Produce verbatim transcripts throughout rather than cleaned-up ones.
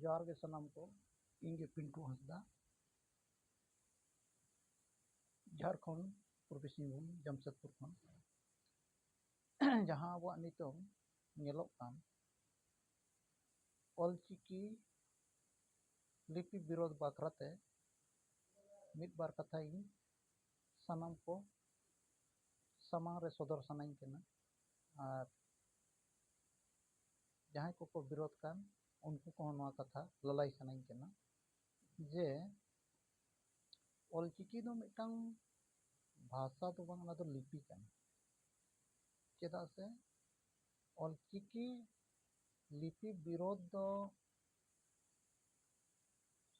ᱡᱚᱦᱟᱨ ᱜᱮ ᱥᱟᱱᱟᱢ ᱠᱚ᱾ ᱤᱧ ᱜᱮ ᱯᱤᱱᱴᱩ ᱦᱟᱸᱥᱫᱟ, ᱡᱷᱟᱲᱠᱷᱚᱸᱰ, ᱯᱩᱨᱵᱤ ᱥᱤᱝᱵᱷᱩᱢ, ᱡᱟᱢᱥᱮᱫᱽᱯᱩᱨ ᱠᱷᱚᱱ᱾ ᱡᱟᱦᱟᱸ ᱟᱵᱚᱣᱟᱜ ᱱᱤᱛᱚᱝ ᱧᱮᱞᱚᱜ ᱠᱟᱱ ᱚᱞᱪᱤᱠᱤ ᱞᱤᱯᱤ ᱵᱤᱨᱳᱫᱷ ᱵᱟᱠᱷᱨᱟ ᱛᱮ ᱢᱤᱫ ᱵᱟᱨ ᱠᱟᱛᱷᱟ ᱤᱧ ᱥᱟᱱᱟᱢ ᱠᱚ ᱥᱟᱢᱟᱝ ᱨᱮ ᱥᱚᱫᱚᱨ ᱥᱟᱱᱟᱧ ᱠᱟᱱᱟ᱾ ᱟᱨ ᱡᱟᱦᱟᱸᱭ ᱠᱚᱠᱚ ᱵᱤᱨᱳᱫᱷ ᱠᱟᱱ, ᱩᱱᱠᱩ ᱠᱚᱦᱚᱸ ᱱᱚᱣᱟ ᱠᱟᱛᱷᱟ ᱞᱟᱞᱟᱭ ᱥᱟᱱᱟᱧ ᱠᱟᱱᱟ ᱡᱮ ᱚᱞᱪᱤᱠᱤ ᱫᱚ ᱢᱤᱫᱴᱟᱝ ᱵᱷᱟᱥᱟ ᱫᱚ ᱵᱟᱝ, ᱚᱱᱟ ᱫᱚ ᱞᱤᱯᱤ ᱠᱟᱱᱟ᱾ ᱪᱮᱫᱟᱜ ᱥᱮ ᱚᱞᱪᱤᱠᱤ ᱞᱤᱯᱤ ᱵᱤᱨᱳᱫᱷ ᱫᱚ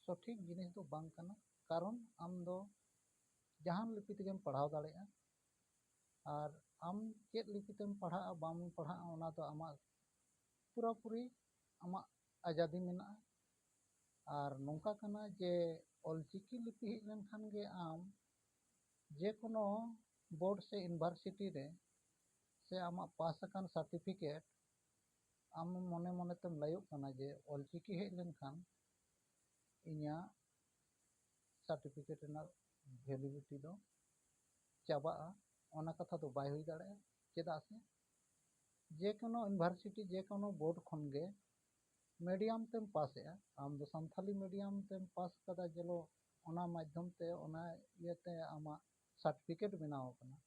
ᱥᱚᱴᱷᱤᱠ ᱡᱤᱱᱤᱥ ᱫᱚ ᱵᱟᱝ ᱠᱟᱱᱟ᱾ ᱠᱟᱨᱚᱱ ᱟᱢ ᱫᱚ ᱡᱟᱦᱟᱱ ᱞᱤᱯᱤ ᱛᱮᱜᱮᱢ ᱯᱟᱲᱦᱟᱣ ᱫᱟᱲᱮᱭᱟᱜᱼᱟ, ᱟᱨ ᱟᱢ ᱪᱮᱫ ᱞᱤᱯᱤ ᱛᱮᱢ ᱯᱟᱲᱦᱟᱜᱼᱟ ᱵᱟᱢ ᱯᱟᱲᱦᱟᱜᱼᱟ, ᱚᱱᱟ ᱫᱚ ᱟᱢᱟᱜ ᱯᱩᱨᱟᱹᱯᱩᱨᱤ ᱟᱢᱟᱜ ᱟᱡᱟᱫᱤ ᱢᱮᱱᱟᱜᱼᱟ᱾ ᱟᱨ ᱱᱚᱝᱠᱟ ᱠᱟᱱᱟ ᱡᱮ ᱚᱞᱪᱤᱠᱤ ᱞᱤᱯᱤ ᱦᱮᱡ ᱞᱮᱱᱠᱷᱟᱱ ᱜᱮ ᱟᱢ ᱡᱮᱠᱳᱱᱳ ᱵᱳᱨᱰ ᱥᱮ ᱤᱭᱩᱱᱤᱵᱷᱟᱨᱥᱤᱴᱤ ᱨᱮ ᱥᱮ ᱟᱢᱟᱜ ᱯᱟᱥ ᱟᱠᱟᱱ ᱥᱟᱨᱴᱤᱯᱷᱤᱠᱮᱴ, ᱟᱢ ᱢᱚᱱᱮ ᱢᱚᱱᱮ ᱛᱮᱢ ᱞᱟᱹᱭᱚᱜ ᱠᱟᱱᱟ ᱡᱮ ᱚᱞᱪᱤᱠᱤ ᱦᱮᱡ ᱞᱮᱱᱠᱷᱟᱱ ᱤᱧᱟᱹᱜ ᱥᱟᱨᱴᱤᱯᱷᱤᱠᱮᱴ ᱨᱮᱱᱟᱜ ᱵᱷᱮᱞᱤᱰᱤᱴᱤ ᱫᱚ ᱪᱟᱵᱟᱜᱼᱟ᱾ ᱚᱱᱟ ᱠᱟᱛᱷᱟ ᱫᱚ ᱵᱟᱭ ᱦᱩᱭ ᱫᱟᱲᱮᱭᱟᱜᱼᱟ᱾ ᱪᱮᱫᱟᱜ ᱥᱮ ᱡᱮᱠᱳᱱᱳ ᱤᱭᱩᱱᱤᱵᱷᱟᱨᱥᱤᱴᱤ, ᱡᱮᱠᱳᱱᱳ ᱵᱳᱨᱰ ᱠᱷᱚᱱ ᱜᱮ ᱢᱤᱰᱤᱭᱟᱢ ᱛᱮᱢ ᱯᱟᱥ ᱮᱜᱼᱟ, ᱟᱢ ᱫᱚ ᱥᱟᱱᱛᱷᱟᱞᱤ ᱢᱤᱰᱤᱭᱟᱢ ᱛᱮᱢ ᱯᱟᱥ ᱠᱟᱫᱟ, ᱪᱚᱞᱚ ᱚᱱᱟ ᱢᱟᱫᱽᱫᱷᱚᱢ ᱛᱮ, ᱚᱱᱟ ᱤᱭᱟᱹᱛᱮ ᱟᱢᱟᱜ ᱥᱟᱨᱴᱤᱯᱷᱤᱠᱮᱴ ᱵᱮᱱᱟᱣ ᱟᱠᱟᱱᱟ᱾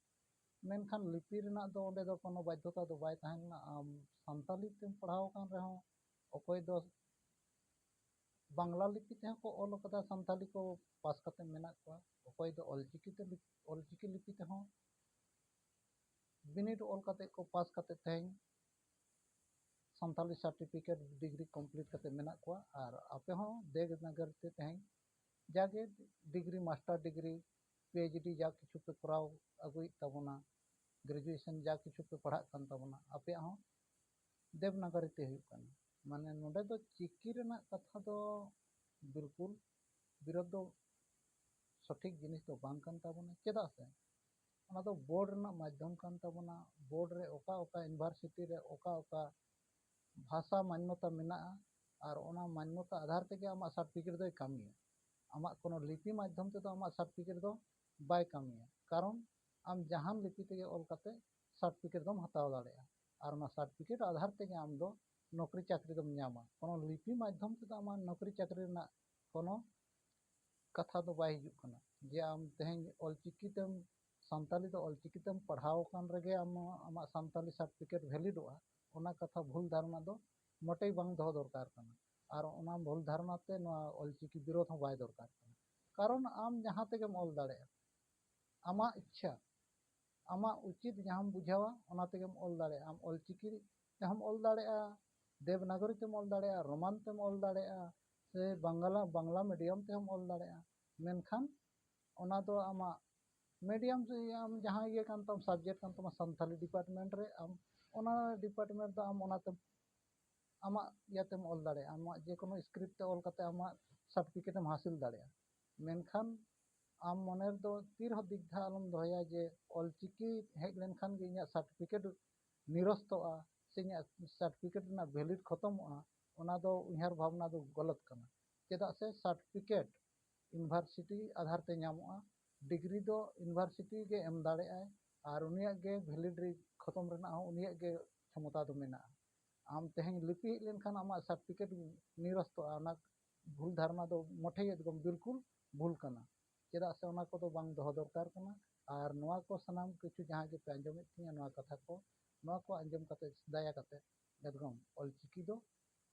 ᱢᱮᱱᱠᱷᱟᱱ ᱞᱤᱯᱤ ᱨᱮᱱᱟᱜ ᱫᱚ ᱚᱸᱰᱮ ᱫᱚ ᱠᱳᱱᱳ ᱵᱟᱫᱽᱫᱷᱚᱛᱟ ᱫᱚ ᱵᱟᱭ ᱛᱟᱦᱮᱸ ᱞᱮᱱᱟ᱾ ᱟᱢ ᱥᱟᱱᱛᱟᱞᱤ ᱛᱮᱢ ᱯᱟᱲᱦᱟᱣ ᱟᱠᱟᱱ ᱨᱮᱦᱚᱸ, ᱚᱠᱚᱭ ᱫᱚ ᱵᱟᱝᱞᱟ ᱞᱤᱯᱤ ᱛᱮᱦᱚᱸ ᱠᱚ ᱚᱞ ᱟᱠᱟᱫᱟ, ᱥᱟᱱᱛᱟᱞᱤ ᱠᱚ ᱯᱟᱥ ᱠᱟᱛᱮ ᱢᱮᱱᱟᱜ ᱠᱚᱣᱟ, ᱚᱠᱚᱭ ᱫᱚ ᱚᱞᱪᱤᱠᱤ ᱛᱮ ᱞᱤᱯ-, ᱚᱞᱪᱤᱠᱤ ᱞᱤᱯᱤ ᱛᱮᱦᱚᱸ ᱵᱤᱱᱤᱰ ᱚᱞ ᱠᱟᱛᱮ ᱠᱚ ᱯᱟᱥ ᱠᱟᱛᱮ ᱛᱮᱦᱮᱧ ᱥᱟᱱᱛᱟᱞᱤ ᱥᱟᱨᱴᱤᱯᱷᱤᱠᱮᱴ ᱰᱤᱜᱽᱨᱤ ᱠᱚᱢᱯᱞᱤᱴ ᱠᱟᱛᱮ ᱢᱮᱱᱟᱜ ᱠᱚᱣᱟ᱾ ᱟᱨ ᱟᱯᱮ ᱦᱚᱸ ᱫᱮᱵᱽᱱᱟᱜᱚᱨᱤ ᱛᱮ ᱛᱮᱦᱮᱧ ᱡᱟᱜᱮ degree, master degree, P H D ᱡᱟ ᱠᱤᱪᱷᱩ ᱯᱮ ᱠᱚᱨᱟᱣ ᱟᱹᱜᱩᱭᱮᱫ ᱛᱟᱵᱚᱱᱟ, ᱜᱨᱮᱡᱩᱭᱮᱥᱚᱱ ᱡᱟ ᱠᱤᱪᱷᱩ ᱯᱮ ᱯᱟᱲᱦᱟᱜ ᱠᱟᱱ ᱛᱟᱵᱚᱱᱟ, ᱟᱯᱮᱭᱟᱜ ᱦᱚᱸ ᱫᱮᱵᱽᱱᱟᱜᱚᱨᱤ ᱛᱮ ᱦᱩᱭᱩᱜ ᱠᱟᱱᱟ᱾ ᱢᱟᱱᱮ ᱱᱚᱰᱮ ᱫᱚ ᱪᱤᱠᱤ ᱨᱮᱱᱟᱜ ᱠᱟᱛᱷᱟ ᱫᱚ ᱵᱤᱞᱠᱩᱞ ᱵᱤᱨᱳᱫᱷ ᱫᱚ ᱥᱚᱴᱷᱤᱠ ᱡᱤᱱᱤᱥ ᱫᱚ ᱵᱟᱝ ᱠᱟᱱ ᱛᱟᱵᱚᱱᱟ᱾ ᱪᱮᱫᱟᱜ ᱥᱮ ᱚᱱᱟ ᱫᱚ ᱵᱳᱨᱰ ᱨᱮᱱᱟᱜ ᱢᱟᱫᱽᱫᱷᱚᱢ ᱠᱟᱱ ᱛᱟᱵᱚᱱᱟ᱾ ᱵᱳᱨᱰ ᱨᱮ ᱚᱠᱟ ᱚᱠᱟ ᱤᱭᱩᱱᱤᱵᱷᱟᱨᱥᱤᱴᱤ ᱨᱮ ᱚᱠᱟ ᱚᱠᱟ ᱵᱷᱟᱥᱟ ᱢᱟᱱᱱᱚᱛᱟ ᱢᱮᱱᱟᱜᱼᱟ, ᱟᱨ ᱚᱱᱟ ᱢᱟᱱᱱᱚᱛᱟ ᱟᱫᱷᱟᱨ ᱛᱮᱜᱮ ᱟᱢᱟᱜ ᱥᱟᱨᱴᱤᱯᱷᱤᱠᱮᱴ ᱫᱚᱭ ᱠᱟᱹᱢᱤᱭᱟ᱾ ᱟᱢᱟᱜ ᱠᱳᱱᱳ ᱞᱤᱯᱤ ᱢᱟᱫᱽᱫᱷᱚᱢ ᱛᱮᱫᱚ ᱟᱢᱟᱜ ᱥᱟᱨᱴᱤᱯᱷᱤᱠᱮᱴ ᱫᱚ ᱵᱟᱭ ᱠᱟᱹᱢᱤᱭᱟ, ᱠᱟᱨᱚᱱ ᱟᱢ ᱡᱟᱦᱟᱱ ᱞᱤᱯᱤ ᱛᱮᱜᱮ ᱚᱞ ᱠᱟᱛᱮ ᱥᱟᱨᱴᱤᱯᱷᱤᱠᱮᱴ ᱫᱚᱢ ᱦᱟᱛᱟᱣ ᱫᱟᱲᱮᱭᱟᱜᱼᱟ᱾ ᱟᱨ ᱚᱱᱟ ᱥᱟᱨᱴᱤᱯᱷᱤᱠᱮᱴ ᱟᱫᱷᱟᱨ ᱛᱮᱜᱮ ᱟᱢ ᱫᱚ ᱱᱚᱠᱨᱤ ᱪᱟᱹᱠᱨᱤ ᱫᱚᱢ ᱧᱟᱢᱟ᱾ ᱠᱳᱱᱳ ᱞᱤᱯᱤ ᱢᱟᱫᱽᱫᱷᱚᱢ ᱛᱮᱫᱚ ᱟᱢᱟᱜ ᱱᱚᱠᱨᱤ ᱪᱟᱹᱠᱨᱤ ᱨᱮᱱᱟᱜ ᱠᱳᱱᱳ ᱠᱟᱛᱷᱟ ᱫᱚ ᱵᱟᱭ ᱦᱤᱡᱩᱜ ᱠᱟᱱᱟ ᱡᱮ ᱟᱢ ᱛᱮᱦᱮᱧ ᱚᱞᱪᱤᱠᱤ ᱛᱮᱢ, ᱥᱟᱱᱛᱟᱞᱤ ᱫᱚ ᱚᱞᱪᱤᱠᱤ ᱛᱮᱢ ᱯᱟᱲᱦᱟᱣ ᱟᱠᱟᱱ ᱨᱮᱜᱮ ᱟᱢ, ᱟᱢᱟᱜ ᱥᱟᱱᱛᱟᱞᱤ ᱥᱟᱨᱴᱤᱯᱷᱤᱠᱮᱴ ᱵᱷᱮᱞᱤᱰᱚᱜᱼᱟ᱾ ᱚᱱᱟ ᱠᱟᱛᱷᱟ ᱵᱷᱩᱞ ᱫᱷᱟᱨᱚᱱᱟ ᱫᱚ ᱢᱚᱴᱮᱭ ᱵᱟᱝ ᱫᱚᱦᱚ ᱫᱚᱨᱠᱟᱨ ᱠᱟᱱᱟ᱾ ᱟᱨ ᱚᱱᱟ ᱵᱷᱩᱞ ᱫᱷᱟᱨᱚᱱᱟ ᱛᱮ ᱱᱚᱣᱟ ᱚᱞᱪᱤᱠᱤ ᱵᱤᱨᱳᱫᱷ ᱦᱚᱸ ᱵᱟᱭ ᱫᱚᱨᱠᱟᱨ ᱠᱟᱱᱟ, ᱠᱟᱨᱚᱱ ᱟᱢ ᱡᱟᱦᱟᱸ ᱛᱮᱜᱮᱢ ᱚᱞ ᱫᱟᱲᱮᱭᱟᱜᱼᱟ, ᱟᱢᱟᱜ ᱤᱪᱪᱷᱟ, ᱟᱢᱟᱜ ᱩᱪᱤᱛ ᱡᱟᱦᱟᱸᱢ ᱵᱩᱡᱷᱟᱹᱣᱟ ᱚᱱᱟ ᱛᱮᱜᱮᱢ ᱚᱞ ᱫᱟᱲᱮᱭᱟᱜᱼᱟ᱾ ᱟᱢ ᱚᱞᱪᱤᱠᱤ ᱛᱮᱦᱚᱸᱢ ᱚᱞ ᱫᱟᱲᱮᱭᱟᱜᱼᱟ, ᱫᱮᱵᱽᱱᱟᱜᱚᱨᱤ ᱛᱮᱢ ᱚᱞ ᱫᱟᱲᱮᱭᱟᱜᱼᱟ, ᱨᱳᱢᱟᱱ ᱛᱮᱢ ᱚᱞ ᱫᱟᱲᱮᱭᱟᱜᱼᱟ, ᱥᱮ ᱵᱟᱝᱞᱟ, ᱵᱟᱝᱞᱟ ᱢᱤᱰᱤᱭᱟᱢ ᱛᱮᱦᱚᱸᱢ ᱚᱞ ᱫᱟᱲᱮᱭᱟᱜᱼᱟ᱾ ᱢᱮᱱᱠᱷᱟᱱ ᱚᱱᱟ ᱫᱚ ᱟᱢᱟᱜ ᱢᱤᱰᱤᱭᱟᱢ ᱥᱮ ᱟᱢ ᱡᱟᱦᱟᱸ ᱤᱭᱟᱹ ᱠᱟᱱ ᱛᱟᱢ, ᱥᱟᱵᱡᱮᱠᱴ ᱠᱟᱱ ᱛᱟᱢᱟ ᱥᱟᱱᱛᱟᱞᱤ ᱰᱤᱯᱟᱨᱴᱢᱮᱱᱴ ᱨᱮ, ᱟᱢ ᱚᱱᱟ ᱰᱤᱯᱟᱨᱴᱢᱮᱱᱴ ᱫᱚ ᱟᱢ ᱚᱱᱟᱛᱮᱢ, ᱟᱢᱟᱜ ᱤᱭᱟᱹᱛᱮᱢ ᱚᱞ ᱫᱟᱲᱮᱭᱟᱜᱼᱟ, ᱟᱢᱟᱜ ᱡᱮᱠᱳᱱᱳ ᱥᱠᱨᱤᱯᱴ ᱛᱮ ᱚᱞ ᱠᱟᱛᱮ ᱟᱢᱟᱜ ᱥᱟᱨᱴᱤᱯᱷᱤᱠᱮᱴ ᱮᱢ ᱦᱟᱥᱤᱞ ᱫᱟᱲᱮᱭᱟᱜᱼᱟ᱾ ᱢᱮᱱᱠᱷᱟᱱ ᱟᱢ ᱢᱚᱱᱮ ᱨᱮᱫᱚ ᱛᱤ ᱨᱮᱦᱚᱸ ᱫᱤᱜᱽᱫᱷᱟ ᱟᱞᱚᱢ ᱫᱚᱦᱚᱭᱟ ᱡᱮ ᱚᱞᱪᱤᱠᱤ ᱦᱮᱡ ᱞᱮᱱᱠᱷᱟᱱ ᱜᱮ ᱤᱧᱟᱹᱜ ᱥᱟᱨᱴᱤᱯᱷᱤᱠᱮᱴ ᱱᱤᱨᱚᱥᱛᱚᱜᱼᱟ ᱥᱮ ᱤᱧᱟᱹᱜ ᱥᱟᱨᱴᱤᱯᱷᱤᱠᱮᱴ ᱨᱮᱱᱟᱜ ᱵᱷᱮᱞᱤᱰ ᱠᱷᱚᱛᱚᱢᱚᱜᱼᱟ, ᱚᱱᱟ ᱫᱚ ᱩᱭᱦᱟᱹᱨ ᱵᱷᱟᱵᱽᱱᱟ ᱫᱚ ᱜᱚᱞᱚᱛ ᱠᱟᱱᱟ᱾ ᱪᱮᱫᱟᱜ ᱥᱮ ᱥᱟᱨᱴᱤᱯᱷᱤᱠᱮᱴ ᱤᱭᱩᱱᱤᱵᱷᱟᱨᱥᱤᱴᱤ ᱟᱫᱷᱟᱨ ᱛᱮ ᱧᱟᱢᱚᱜᱼᱟ, ᱰᱤᱜᱽᱨᱤ ᱫᱚ ᱤᱭᱩᱱᱤᱵᱷᱟᱨᱥᱤᱴᱤ ᱜᱮ ᱮᱢ ᱫᱟᱲᱮᱭᱟᱜᱼᱟᱭ, ᱟᱨ ᱩᱱᱤᱭᱟᱜ ᱜᱮ ᱵᱷᱮᱞᱤᱰ ᱠᱷᱚᱛᱚᱢ ᱨᱮᱱᱟᱜ ᱦᱚᱸ ᱩᱱᱤᱭᱟᱜ ᱜᱮ ᱠᱷᱚᱢᱚᱛᱟ ᱫᱚ ᱢᱮᱱᱟᱜᱼᱟ᱾ ᱟᱢ ᱛᱮᱦᱮᱧ ᱞᱤᱯᱤ ᱦᱮᱡ ᱞᱮᱱᱠᱷᱟᱱ ᱟᱢᱟᱜ ᱥᱟᱨᱴᱤᱯᱷᱤᱠᱮᱴ ᱱᱤᱨᱚᱥᱛᱚᱜᱼᱟ, ᱚᱱᱟ ᱵᱷᱩᱞ ᱫᱷᱟᱨᱚᱱᱟ ᱫᱚ ᱢᱚᱴᱷᱮ ᱮᱠᱫᱚᱢ ᱵᱤᱞᱠᱩᱞ ᱵᱷᱩᱞ ᱠᱟᱱᱟ᱾ ᱪᱮᱫᱟᱜ ᱥᱮ ᱚᱱᱟ ᱠᱚᱫᱚ ᱵᱟᱝ ᱫᱚᱦᱚ ᱫᱚᱨᱠᱟᱨ ᱠᱟᱱᱟ᱾ ᱟᱨ ᱱᱚᱣᱟ ᱠᱚ ᱥᱟᱱᱟᱢ ᱠᱤᱪᱷᱩ ᱡᱟᱦᱟᱸ ᱜᱮᱯᱮ ᱟᱸᱡᱚᱢᱮᱫ ᱛᱤᱧᱟᱹ ᱱᱚᱣᱟ ᱠᱟᱛᱷᱟ ᱠᱚ, ᱱᱚᱣᱟ ᱠᱚ ᱟᱸᱡᱚᱢ ᱠᱟᱛᱮ ᱫᱟᱭᱟ ᱠᱟᱛᱮ ᱮᱠᱫᱚᱢ ᱚᱞᱪᱤᱠᱤ ᱫᱚ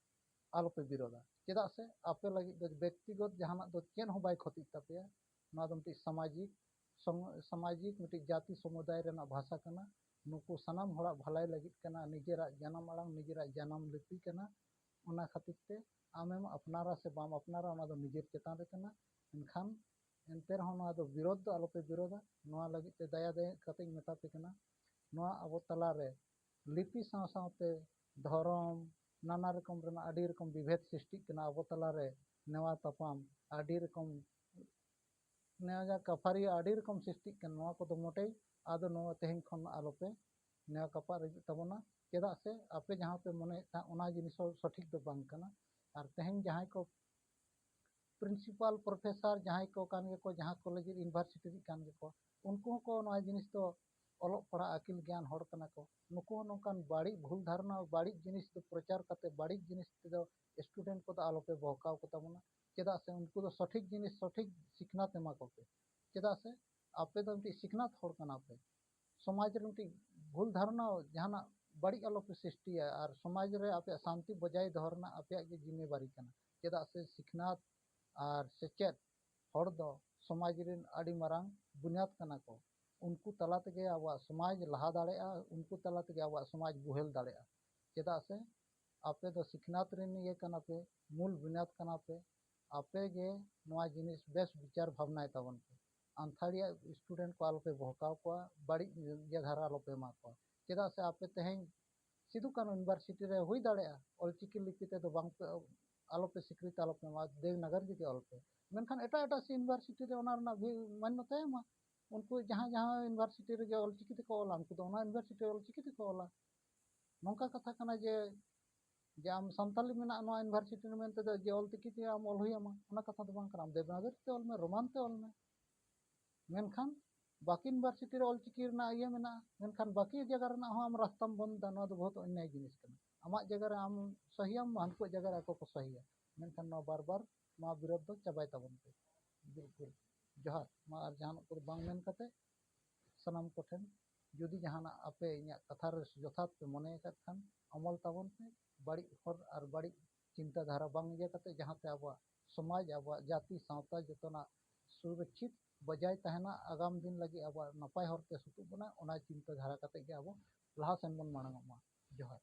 ᱟᱞᱚᱯᱮ ᱵᱤᱨᱳᱫᱟ᱾ ᱪᱮᱫᱟᱜ ᱥᱮ ᱟᱯᱮ ᱞᱟᱹᱜᱤᱫ ᱫᱚ ᱵᱮᱠᱛᱤᱜᱚᱛ ᱡᱟᱦᱟᱱᱟᱜ ᱫᱚ ᱪᱮᱫ ᱦᱚᱸ ᱵᱟᱭ ᱠᱷᱚᱛᱤᱜ ᱛᱟᱯᱮᱭᱟ᱾ ᱱᱚᱣᱟ ᱫᱚ ᱢᱤᱫᱴᱤᱡ ᱥᱟᱢᱟᱡᱤᱠ ᱥᱚᱢ-, ᱥᱟᱢᱟᱡᱤᱠ ᱢᱤᱫᱴᱤᱡ ᱡᱟᱹᱛᱤ ᱥᱚᱢᱩᱫᱟᱭ ᱨᱮᱱᱟᱜ ᱵᱷᱟᱥᱟ ᱠᱟᱱᱟ᱾ ᱱᱩᱠᱩ ᱥᱟᱱᱟᱢ ᱦᱚᱲᱟᱜ ᱵᱷᱟᱞᱟᱭ ᱞᱟᱹᱜᱤᱫ ᱠᱟᱱᱟ, ᱱᱤᱡᱮᱨᱟᱜ ᱡᱟᱱᱟᱢ ᱟᱲᱟᱝ, ᱱᱤᱡᱮᱨᱟᱜ ᱡᱟᱱᱟᱢ ᱞᱤᱯᱤ ᱠᱟᱱᱟ᱾ ᱚᱱᱟ ᱠᱷᱟᱹᱛᱤᱨ ᱛᱮ ᱟᱢᱮᱢ ᱟᱯᱱᱟᱨᱟ ᱥᱮ ᱵᱟᱢ ᱟᱯᱱᱟᱨᱟ ᱚᱱᱟ ᱫᱚ ᱱᱤᱡᱮᱨ ᱪᱮᱛᱟᱱ ᱨᱮ ᱠᱟᱱᱟ᱾ ᱮᱱᱠᱷᱟᱱ ᱮᱱᱛᱮ ᱨᱮᱦᱚᱸ ᱱᱚᱣᱟ ᱫᱚ ᱵᱤᱨᱳᱫᱷ ᱫᱚ ᱟᱞᱚᱯᱮ ᱵᱤᱨᱳᱫᱷᱟ᱾ ᱱᱚᱣᱟ ᱞᱟᱹᱜᱤᱫ ᱛᱮ ᱫᱟᱭᱟ ᱫᱟᱭᱟ ᱠᱟᱛᱮᱧ ᱢᱮᱛᱟ ᱯᱮ ᱠᱟᱱᱟ, ᱱᱚᱣᱟ ᱟᱵᱚ ᱛᱟᱞᱟᱨᱮ ᱞᱤᱯᱤ ᱥᱟᱶ ᱥᱟᱶᱛᱮ ᱫᱷᱚᱨᱚᱢ, ᱱᱟᱱᱟ ᱨᱚᱠᱚᱢ ᱨᱮᱱᱟᱜ ᱟᱹᱰᱤ ᱨᱚᱠᱚᱢ ᱵᱤᱵᱷᱮᱫ ᱥᱨᱤᱥᱴᱤᱜ ᱠᱟᱱᱟ ᱟᱵᱚ ᱛᱟᱞᱟᱨᱮ᱾ ᱱᱮᱣᱟ ᱛᱟᱯᱟᱢ ᱟᱹᱰᱤ ᱨᱚᱠᱚᱢ, ᱱᱮᱣᱟ ᱡᱟᱦᱟᱸ ᱠᱟᱯᱷᱟᱨᱤ ᱟᱹᱰᱤ ᱨᱚᱠᱚᱢ ᱥᱨᱤᱥᱴᱤᱜ ᱠᱟᱱᱟ, ᱱᱚᱣᱟ ᱠᱚᱫᱚ ᱢᱚᱴᱮᱭ ᱟᱫᱚ ᱱᱚᱣᱟ ᱛᱮᱦᱮᱧ ᱠᱷᱚᱱ ᱟᱞᱚᱯᱮ ᱱᱮᱣᱟ ᱠᱟᱯᱟᱨ ᱦᱤᱡᱩᱜ ᱛᱟᱵᱚᱱᱟ᱾ ᱪᱮᱫᱟᱜ ᱥᱮ ᱟᱯᱮ ᱡᱟᱦᱟᱸ ᱯᱮ ᱢᱚᱱᱮᱭᱮᱫ ᱛᱟᱦᱮᱸᱫ ᱚᱱᱟ ᱡᱤᱱᱤᱥ ᱦᱚᱸ ᱥᱚᱴᱷᱤᱠ ᱫᱚ ᱵᱟᱝ ᱠᱟᱱᱟ᱾ ᱟᱨ ᱛᱮᱦᱮᱧ ᱡᱟᱦᱟᱸᱭ ᱠᱚ principal professor ᱡᱟᱦᱟᱸᱭ ᱠᱚ ᱠᱟᱱ ᱜᱮᱠᱚ, ᱡᱟᱦᱟᱸ ᱠᱚᱞᱮᱡᱽ ᱨᱮ university ᱨᱤᱱᱤᱡ ᱠᱟᱱ ᱜᱮᱠᱚ, ᱩᱱᱠᱩ ᱦᱚᱸᱠᱚ ᱱᱚᱣᱟ ᱡᱤᱱᱤᱥ ᱫᱚ ᱚᱞᱚᱜ ᱯᱟᱲᱦᱟᱜ ᱟᱹᱠᱤᱞ ᱜᱮᱭᱟᱱ ᱦᱚᱲ ᱠᱟᱱᱟ ᱠᱚ᱾ ᱱᱩᱠᱩ ᱦᱚᱸ ᱱᱚᱝᱠᱟᱱ ᱵᱟᱹᱲᱤᱡ ᱵᱷᱩᱞ ᱫᱷᱟᱨᱚᱱᱟ, ᱵᱟᱹᱲᱤᱡ ᱡᱤᱱᱤᱥ ᱫᱚ ᱯᱨᱚᱪᱟᱨ ᱠᱟᱛᱮ ᱵᱟᱹᱲᱤᱡ ᱡᱤᱱᱤᱥ ᱛᱮᱫᱚ student ᱠᱚᱫᱚ ᱟᱞᱚᱯᱮ ᱵᱚᱦᱠᱟᱣ ᱠᱚ ᱛᱟᱵᱚᱱᱟ᱾ ᱪᱮᱫᱟᱜ ᱥᱮ ᱩᱱᱠᱩ ᱫᱚ ᱥᱚᱴᱷᱤᱠ ᱡᱤᱱᱤᱥ, ᱥᱚᱴᱷᱤᱠ ᱥᱤᱠᱷᱱᱟᱹᱛ ᱮᱢᱟ ᱠᱚᱯᱮ᱾ ᱪᱮᱫᱟᱜ ᱥᱮ ᱟᱯᱮ ᱫᱚ ᱢᱤᱫᱴᱤᱡ ᱥᱤᱠᱷᱱᱟᱹᱛ ᱦᱚᱲ ᱠᱟᱱᱟ ᱯᱮ᱾ ᱥᱚᱢᱟᱡᱽ ᱨᱮ ᱢᱤᱫᱴᱤᱡ ᱵᱷᱩᱞ ᱫᱷᱟᱨᱚᱱᱟ, ᱡᱟᱦᱟᱱᱟᱜ ᱵᱟᱹᱲᱤᱡ ᱟᱞᱚᱯᱮ ᱥᱨᱤᱥᱴᱤᱭᱟ ᱟᱨ ᱥᱚᱢᱟᱡᱽ ᱨᱮ ᱟᱯᱮᱭᱟᱜ ᱥᱟᱱᱛᱤ ᱵᱚᱡᱟᱭ ᱫᱚᱦᱚ ᱨᱮᱱᱟᱜ ᱟᱯᱮᱭᱟᱜ ᱜᱮ ᱡᱤᱢᱢᱮᱵᱟᱨᱤ ᱠᱟᱱᱟ᱾ ᱪᱮᱫᱟᱜ ᱥᱮ ᱥᱤᱠᱷᱱᱟᱹᱛ ᱟᱨ ᱥᱮᱪᱮᱫ ᱦᱚᱲ ᱫᱚ ᱥᱚᱢᱟᱡᱽ ᱨᱮᱱ ᱟᱹᱰᱤ ᱢᱟᱨᱟᱝ ᱵᱩᱱᱭᱟᱫ ᱠᱟᱱᱟ ᱠᱚ᱾ ᱩᱱᱠᱩ ᱛᱟᱞᱟ ᱛᱮᱜᱮ ᱟᱵᱚᱣᱟᱜ ᱥᱚᱢᱟᱡᱽ ᱞᱟᱦᱟ ᱫᱟᱲᱮᱭᱟᱜᱼᱟ, ᱩᱱᱠᱩ ᱛᱟᱞᱟ ᱛᱮᱜᱮ ᱟᱵᱚᱣᱟᱜ ᱥᱚᱢᱟᱡᱽ ᱵᱚᱦᱮᱞ ᱫᱟᱲᱮᱭᱟᱜᱼᱟ᱾ ᱪᱮᱫᱟᱜ ᱥᱮ ᱟᱯᱮ ᱫᱚ ᱥᱤᱠᱷᱱᱟᱹᱛ ᱨᱮᱱ ᱤᱭᱟᱹ ᱠᱟᱱᱟ ᱯᱮ, ᱢᱩᱞ ᱵᱩᱱᱭᱟᱫ ᱠᱟᱱᱟ ᱯᱮ᱾ ᱟᱯᱮ ᱜᱮ ᱱᱚᱣᱟ ᱡᱤᱱᱤᱥ ᱵᱮᱥ ᱵᱤᱪᱟᱨ ᱵᱷᱟᱵᱽᱱᱟᱭ ᱛᱟᱵᱚᱱ ᱯᱮ᱾ ᱟᱱᱛᱷᱟᱲᱤᱭᱟᱹ student ᱠᱚ ᱟᱞᱚᱯᱮ ᱵᱚᱦᱠᱟᱣ ᱠᱚᱣᱟ, ᱵᱟᱹᱲᱤᱡ ᱤᱭᱟᱹ ᱫᱷᱟᱨᱟ ᱟᱞᱚᱯᱮ ᱮᱢᱟ ᱠᱚᱣᱟ᱾ ᱪᱮᱫᱟᱜ ᱥᱮ ᱟᱯᱮ ᱛᱮᱦᱮᱧ ᱥᱤᱫᱩ ᱠᱟᱹᱱᱩ university ᱨᱮ ᱦᱩᱭ ᱫᱟᱲᱮᱭᱟᱜᱼᱟ, ᱚᱞᱪᱤᱠᱤ ᱞᱤᱯᱤ ᱛᱮᱫᱚ ᱵᱟᱝ ᱯᱮ, ᱟᱞᱚᱯᱮ ᱥᱤᱠᱨᱤᱛ ᱟᱞᱚᱯᱮ ᱮᱢᱟ, ᱫᱮᱵᱽᱱᱟᱜᱚᱨᱤ ᱛᱮᱜᱮ ᱚᱞ ᱯᱮ᱾ ᱢᱮᱱᱠᱷᱟᱱ ᱮᱴᱟᱜ ᱮᱴᱟᱜ university ᱨᱮ ᱚᱱᱟ ᱨᱮᱱᱟᱜ ᱢᱟᱱᱱᱚᱛᱟᱭ ᱮᱢᱟ᱾ ᱩᱱᱠᱩ ᱡᱟᱦᱟᱸ ᱡᱟᱦᱟᱸ university ᱨᱮᱜᱮ ᱚᱞᱪᱤᱠᱤ ᱛᱮᱠᱚ ᱚᱞᱟ, ᱩᱱᱠᱩ ᱫᱚ ᱚᱱᱟ university ᱨᱮ ᱚᱞᱪᱤᱠᱤ ᱛᱮᱠᱚ ᱚᱞᱟ᱾ ᱱᱚᱝᱠᱟ ᱠᱟᱛᱷᱟ ᱠᱟᱱᱟ ᱡᱮ, ᱡᱮ ᱟᱢ ᱥᱟᱱᱛᱟᱞᱤ ᱢᱮᱱᱟᱜᱼᱟ ᱱᱚᱣᱟ university ᱨᱮ ᱢᱮᱱᱛᱮ ᱫᱚ ᱡᱮ ᱚᱞᱪᱤᱠᱤ ᱛᱮ ᱟᱢ ᱚᱞ ᱦᱩᱭ ᱟᱢᱟ, ᱚᱱᱟ ᱠᱟᱛᱷᱟ ᱫᱚ ᱵᱟᱝ ᱠᱟᱱᱟ᱾ ᱟᱢ ᱫᱮᱵᱽᱱᱟᱜᱚᱨᱤ ᱛᱮ ᱚᱞ ᱢᱮ, ᱨᱳᱢᱟᱱ ᱛᱮ ᱚᱞ ᱢᱮ, ᱢᱮᱱᱠᱷᱟᱱ ᱵᱟᱹᱠᱤ university ᱨᱮ ᱚᱞᱪᱤᱠᱤ ᱨᱮᱱᱟᱜ ᱤᱭᱟᱹ ᱢᱮᱱᱟᱜᱼᱟ, ᱢᱮᱱᱠᱷᱟᱱ ᱵᱟᱹᱠᱤ ᱡᱟᱭᱜᱟ ᱨᱮᱱᱟᱜ ᱦᱚᱸ ᱟᱢ ᱨᱟᱥᱛᱟᱢ ᱵᱚᱱᱫ ᱮᱫᱟ᱾ ᱱᱚᱣᱟ ᱫᱚ ᱵᱚᱦᱩᱛ ᱚᱱᱱᱭᱟᱭ ᱡᱤᱱᱤᱥ ᱠᱟᱱᱟ᱾ ᱟᱢᱟᱜ ᱡᱟᱭᱜᱟ ᱨᱮ ᱟᱢ ᱥᱚᱦᱤᱭᱟᱢ, ᱦᱟᱱᱠᱩᱣᱟᱜ ᱡᱟᱭᱜᱟ ᱨᱮ ᱟᱠᱚ ᱠᱚ ᱥᱚᱦᱤᱭᱟ, ᱢᱮᱱᱠᱷᱟᱱ ᱱᱚᱣᱟ ᱵᱟᱨ ᱵᱟᱨ ᱱᱚᱣᱟ ᱵᱤᱨᱳᱫᱷ ᱫᱚ ᱪᱟᱵᱟᱭ ᱛᱟᱵᱚᱱ ᱯᱮ᱾ ᱵᱤᱞᱠᱩᱞ᱾ ᱡᱚᱦᱟᱨ᱾ ᱢᱟ ᱟᱨ ᱡᱟᱦᱟᱱᱟᱜ ᱠᱚᱫᱚ ᱵᱟᱝ ᱢᱮᱱ ᱠᱟᱛᱮ ᱥᱟᱱᱟᱢ ᱠᱚᱴᱷᱮᱱ ᱡᱩᱫᱤ ᱡᱟᱦᱟᱱᱟᱜ ᱟᱯᱮ ᱤᱧᱟᱹᱜ ᱠᱟᱛᱷᱟ ᱨᱮ ᱡᱚᱛᱷᱟᱛ ᱯᱮ ᱢᱚᱱᱮ ᱟᱠᱟᱫ ᱠᱷᱟᱱ ᱟᱢᱚᱞ ᱛᱟᱵᱚᱱ ᱯᱮ, ᱵᱟᱹᱲᱤᱡ ᱦᱚᱨ ᱟᱨ ᱵᱟᱹᱲᱤᱡ ᱪᱤᱱᱛᱟᱹ ᱫᱷᱟᱨᱟ ᱵᱟᱝ ᱤᱭᱟᱹ ᱠᱟᱛᱮ, ᱡᱟᱦᱟᱸᱛᱮ ᱟᱵᱚᱣᱟᱜ ᱥᱚᱢᱟᱡᱽ, ᱟᱵᱚᱣᱟᱜ ᱡᱟᱹᱛᱤ, ᱥᱟᱶᱛᱟ ᱡᱚᱛᱚᱱᱟᱜ ᱥᱩᱨᱚᱠᱪᱷᱤᱛ ᱵᱚᱡᱟᱭ ᱛᱟᱦᱮᱱᱟ, ᱟᱜᱟᱢ ᱫᱤᱱ ᱞᱟᱹᱜᱤᱫ ᱟᱵᱚᱣᱟᱜ ᱱᱟᱯᱟᱭ ᱦᱚᱨᱛᱮ ᱥᱩᱛᱩᱜ ᱵᱚᱱᱟ, ᱚᱱᱟ ᱪᱤᱱᱛᱟᱹ ᱫᱷᱟᱨᱟ ᱠᱟᱛᱮ ᱜᱮ ᱟᱵᱚ ᱞᱟᱦᱟ ᱥᱮᱱ ᱵᱚᱱ ᱢᱟᱲᱟᱝᱚᱜ ᱢᱟ᱾ ᱡᱚᱦᱟᱨ᱾